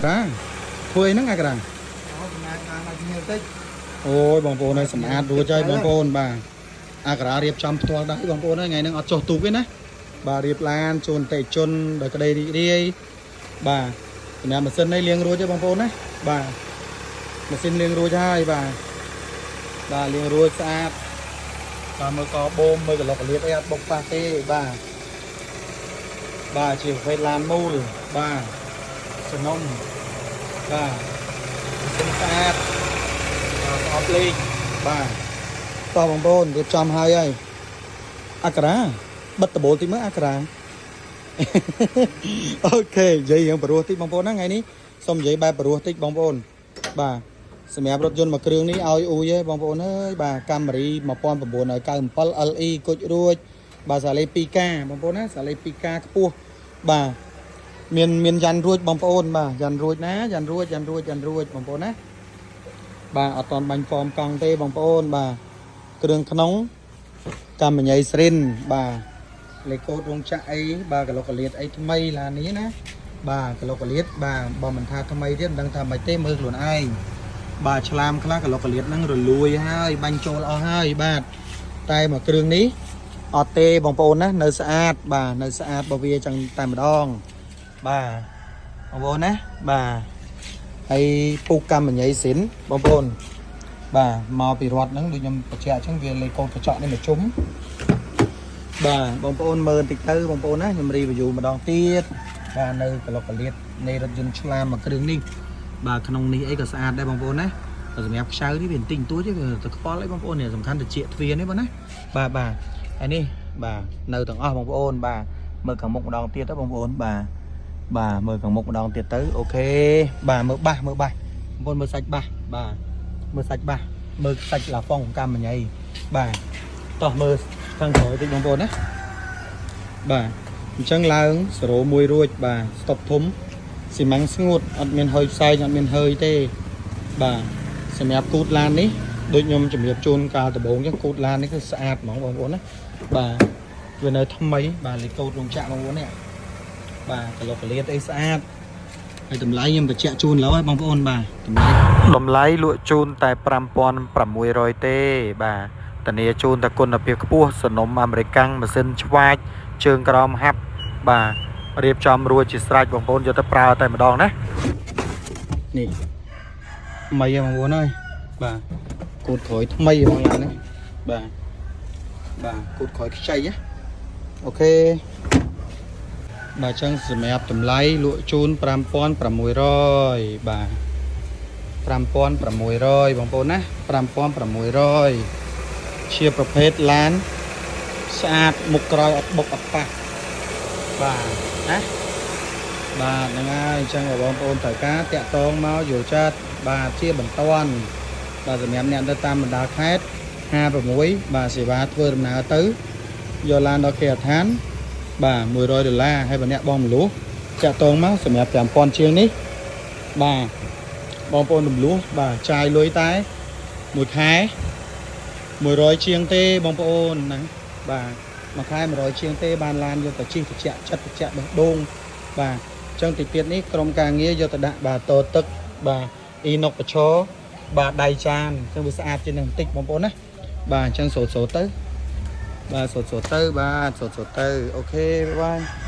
ក្រាធ្វើអីហ្នឹងអាក្រា អូសម្អាតបានឲ្យគ្នាតិច អូយបងប្អូនហើយសម្អាតរួចហើយបងប្អូនបាទអាក្រារៀបចំផ្ទាល់ដៃបងប្អូនហើយថ្ងៃហ្នឹងអត់ចុះទូកទេណាបាទរៀបឡានជូនអតិថិជនដោយក្តីរីករាយបាទសម្រាប់ម៉ាស៊ីននេះលាងរួចហើយបងប្អូនណាបាទម៉ាស៊ីនលាងរួចហើយបាទបាទលាងរួចស្អាតបាទមើលកបូមមើលកលុកកលៀតអីអត់បុកប៉ះទេបាទបាទជាប្រភេទឡានមូលបាទសនំបាទម៉ាស៊ីនស្អាត បាទស្អប់លេងបាទតោះបងប្អូនរៀបចំហើយហើយអក្រាបិទដបូលតិចមើលអក្រា OK និយាយរឿងប្រុសតិចបងប្អូនណាថ្ងៃនេះសូមនិយាយបែបប្រុសតិចបងប្អូនបាទសម្រាប់រថយន្តមួយគ្រឿងនេះឲ្យអ៊ូយទេបងប្អូនអើយបាទ Camry 1997 LE គុជរួចបាទសាលេ 2K បងប្អូនណាសាលេ 2K ខ្ពស់បាទមានមានយ៉ាន់រួចបងប្អូនបាទយ៉ាន់រួចណាយ៉ាន់រួចយ៉ាន់រួចយ៉ាន់រួចបងប្អូនណា បាទអត់តន់បាញ់ហ្វមកង់ទេបងប្អូនបាទគ្រឿងក្នុងកម្មញ៉ៃស្រិនបាទលេខកូដរោងចក្រអីបាទកលុកកលៀតអីថ្មីឡាននេះណាបាទកលុកកលៀតបាទបើមិនថាថ្មីទៀតមិនដឹងថាមិនទេមើលខ្លួនឯងបាទឆ្លាមខ្លះកលុកកលៀតហ្នឹងរលួយហើយបាញ់ចូលអស់ហើយបាទតែមកគ្រឿងនេះអត់ទេបងប្អូនណានៅស្អាតបាទនៅស្អាតបើវាចឹងតែម្ដងបាទបងប្អូនណាបាទ ហើយពូកកម្មញ៉ៃសិនបងប្អូនបាទមកពីរដ្ឋហ្នឹងដូចខ្ញុំបញ្ជាក់អញ្ចឹងវាលេខកូដកញ្ចក់នេះមកជុំបាទបងប្អូនមើលបន្តិចទៅបងប្អូនណាខ្ញុំ review ម្ដងទៀតបាទនៅក្លុកកលៀតនៃរថយន្តឆ្លាមមួយគ្រឿងនេះបាទក្នុងនេះអីក៏ស្អាតដែរបងប្អូនណាតែសម្រាប់ខ្ចៅនេះវាបន្តិចបន្តួចទេវាទៅខ្វល់អីបងប្អូននេះសំខាន់តិចទ្វារនេះបងណាបាទបាទហើយនេះបាទនៅទាំងអស់បងប្អូនបាទមើលខាងមុខម្ដងទៀតទៅបងប្អូនបាទ បាទមើលខាងមុខម្ដងទៀតទៅOK បាទមើលបាសមើលបាសបងប្អូនមើលសាច់បាសបាទមើលសាច់បាសមើលសាច់ឡាហ្វុងកម្មញ៉ៃបាទតោះមើលខាងក្រោយតិចបងប្អូនណាបាទអញ្ចឹងឡើង01រួចបាទស្តុបធំស៊ីម៉ាំងស្ងួតអត់មានហុយផ្សែងអត់មានហើយទេបាទសម្រាប់គូតឡាននេះដូចខ្ញុំជម្រាបជូនកាលដំបូងអញ្ចឹងគូតឡាននេះគឺស្អាតហ្មងបងប្អូនណាបាទវានៅថ្មីបាទលេខកូដរោងចក្របងប្អូននេះ បាទកលុកកលៀតអីស្អាតហើយតម្លៃខ្ញុំបញ្ជាក់ជូនឡើយបងប្អូនបាទតម្លៃ តម្លៃលក់ជូនតែ5600ទេបាទធានាជូនតែគុណភាពខ្ពស់សនំអាមេរិកាំងម៉ាស៊ីនឆ្វាចជើងក្រោមហាប់បាទរៀបចំរួចជាស្រេចបងប្អូនយកទៅប្រើតែម្ដងណា នេះថ្មីហ៎បងប្អូនអើយបាទគូតក្រោយថ្មីហ្មងឡាននេះបាទបាទគូតក្រោយខ្ចីណាOK បាទអញ្ចឹងសម្រាប់តម្លៃលក់ជូន5600បាទ5600បងប្អូនណា5600ជាប្រភេទឡានស្អាតមុខក្រោយអត់បុកអត់ប៉ះបាទណាបាទហ្នឹងហើយអញ្ចឹងបងប្អូនត្រូវការតាក់ទងមកយល់ចិត្តបាទជាបន្ទាន់បាទសម្រាប់អ្នកនៅតាមបណ្ដាខេត្ត56បាទសេវាធ្វើដំណើរទៅយកឡានដល់គេហដ្ឋានបាទ100ដុល្លារហើយបើអ្នកបងមលុះតាក់ទងមកសម្រាប់5000ជាងនេះបាទបងប្អូនរំលោះបាទចាយលុយតែមួយខែ100ជាងទេបងប្អូនណាបាទមួយខែ100ជាងទេបានឡានយកទៅជិះត្រជាក់ចិត្តត្រជាក់បេះដូងបាទអញ្ចឹងតិចទៀតនេះក្រុមការងារយកទៅដាក់បាទតទឹកបាទអ៊ីណុកបឈរបាទដៃចានអញ្ចឹងវាស្អាតជាងនឹងបន្តិចបងប្អូនណាបាទអញ្ចឹងសូត្រសូត្រទៅបាទសូត្រសូត្រទៅបាទសូត្រសូត្រទៅOK bye bye.